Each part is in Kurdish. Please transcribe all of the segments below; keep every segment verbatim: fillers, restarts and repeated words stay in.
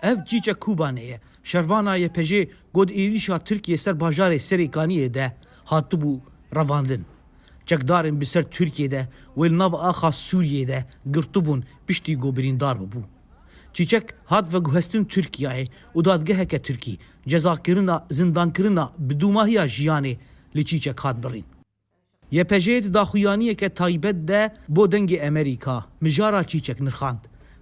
Ev Çîçek Kûbanê ye. Şervana Y P J got êrîşa Tirkiyê ser bajarê Serêkaniyê de hatibû revandin. Çekdarên bi ser Tirkiyê de wê li nav axa Sûriyê de girtibûn piştî ku birîndar bibû. Çîçek hat veguhestin Tirkiyeyê û dadgeheke Tirkî cezakirina, zindankirina bi dûmahiya jiyanê li Çîçek hat birîn. Y P J di daxuyaniyeke taybet de bo Dengê Emerîka mijara Çîçek nirxand.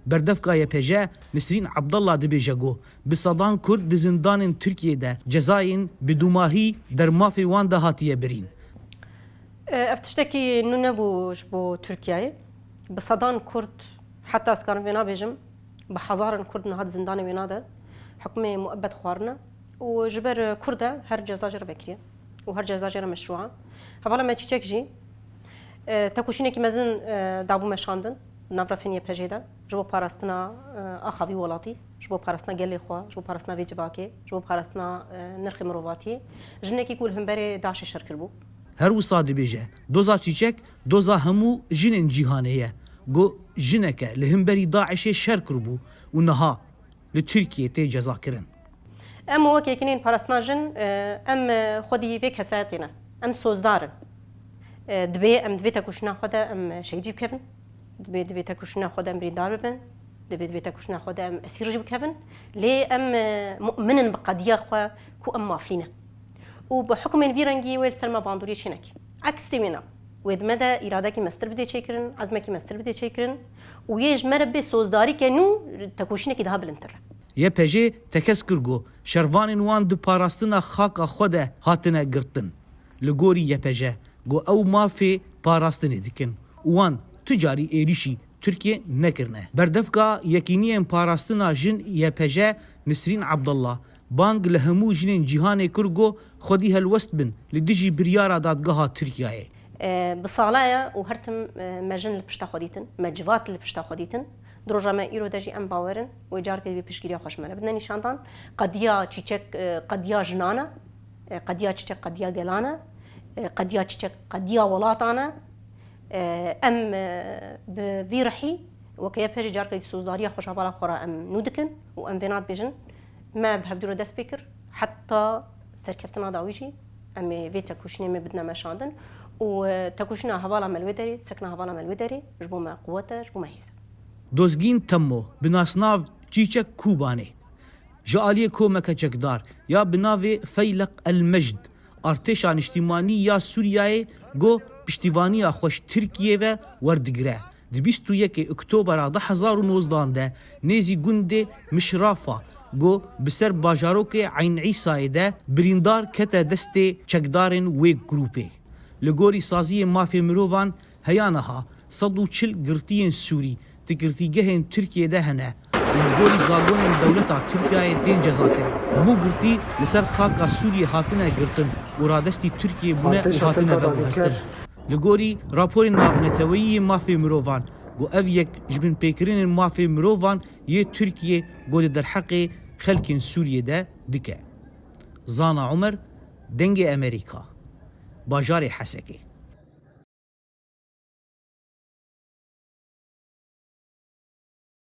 Berdevka Y P J Nisrîn Abdallah dibêje ku bi sedan Kurd di zindanên Tirkiyê de cezayên bi dûmahî der mafê wan de hatiye birîn. Ev tiştekî nû nebû ji bo Tirkiyeyê. Bi sedan Kurd, heta ez karim vê nabêjim, bi hezaran Kurd niha di zindanê wêna de hukmê muebbet xwarine û ji ber Kurd e her ceza jê re vekiriye û her ceza jê re meşrû e. Hevala me Çîçek jî, e, tekoşînekî mezin, e, dabû meşandin di nav refên Y P J de ji bo parastina, e, axa vî welatî, ji bo parastina gelê xwe, ji bo parastina vê civakê, ji bo parastina, e, nirxê mirovatiyê. Jinekî ku li hemberê DAIŞê şer kiribû. Her wisa dibêje, doza Çîçek, doza hemû jinên cîhanê ye. Got, jineke li hemberî DAIŞê şer kiribû û niha li Tirkiyê tê cezakirin. Em wek yekînên parastina jin, e, em, e, xwedî vê kesayetê ne. Em sozdar in. E, dibê em di vê tekoşîna xwe de em şehîd jî bikevin. Dibê di vê tekoşîna xwe de em birîndar bibin. Dibê di vê tekoşîna xwe de em esîr jî bikevin. Lê em, e, mu'min in bi qediya xwe ku em maflî ne. Û bi hukmên vî rengî wê li ser me bandoriyê çêneke. Eksê wê ne. Wê di me de îradekî mestir bidê çêkirin, ezmekî mestir bidê çêkirin û yê ji me re bê sozdarîke nû tekoşînekî daha bilindtir e. Y P J tekez kir ku şervanên wan di parastina xaka xwe de hatine girtin. Li gorî Y P J ku ew mafê parastinê dikin û wan tu carî êrîşî Tirkiye nekirine. Berdevka Yekîniyên Parastina Jin Y P J Nisrîn Abdullah bang li hemû jinên cîhanê kir ku xwedî helwest bin li dijî biryara dadgeha Tirkiyeyê. E, bi sala ye û her tim, e, me jin li pişta xwe dîtin, me civat li pişta xwe dîtin. Di roja me îro de jî em bawer in wê carkê vê piştgiriya xwe ji me re bidine nîşandan. Qediya Çîçek, e, qediya jinan e, e, qediya Çîçek qediya gelan e, e, qediya Çîçek qediya welatan e. E, em, e, bi vî rihî weke Y P J carkê dî sozdariya xwe ji hevala xwe re em nû dikin û em vêna dibêjin, me bi hevdû re dest pê kir, heta serkeftina dawî jî em ê vê tekoşînê me bidine meşandin û, e, tekoşîna hevala me li wê derê, sekna hevala me li wê derê ji bo me quwet e, ji bo me hêz e. Dozgîn Temmo, bi nasnav Çîçek Kûbanê, ji aliyê komeke çekdar ya bi navê Feyleq El Mecd, artêşa niştîmanî ya Sûriyeyê got piştîvaniya xwe ji Tirkiyê ve werdigire. Di bîst û yekê Oktobera du hezar û nozdehan de nêzî gundê Mişrafa ku bi ser bajarokê Eyn Îsayê de birîndar kete destê çekdarên wê grûpê. Li gorî saziyê mafê mirovan, heya niha sed û çil girtiyên Sûrî di girtîgehên Tirkiyê de hene û li gorî zagonên dewleta Tirkiyeyê tên cezakirin. Hemû girtî li ser xaka Sûriyê hatine girtin û radestî Tirkiyê bûne û hatine veguhestin. Li gorî raporên navneteweyî yê mafê mirovan, ku ev yek ji binpêkirinên mafê mirovan yê Tirkiyê ku di derheqê xelkên Sûriyê de dike. Zana Umer, Dengê Emerîka, bajarê Hesekê.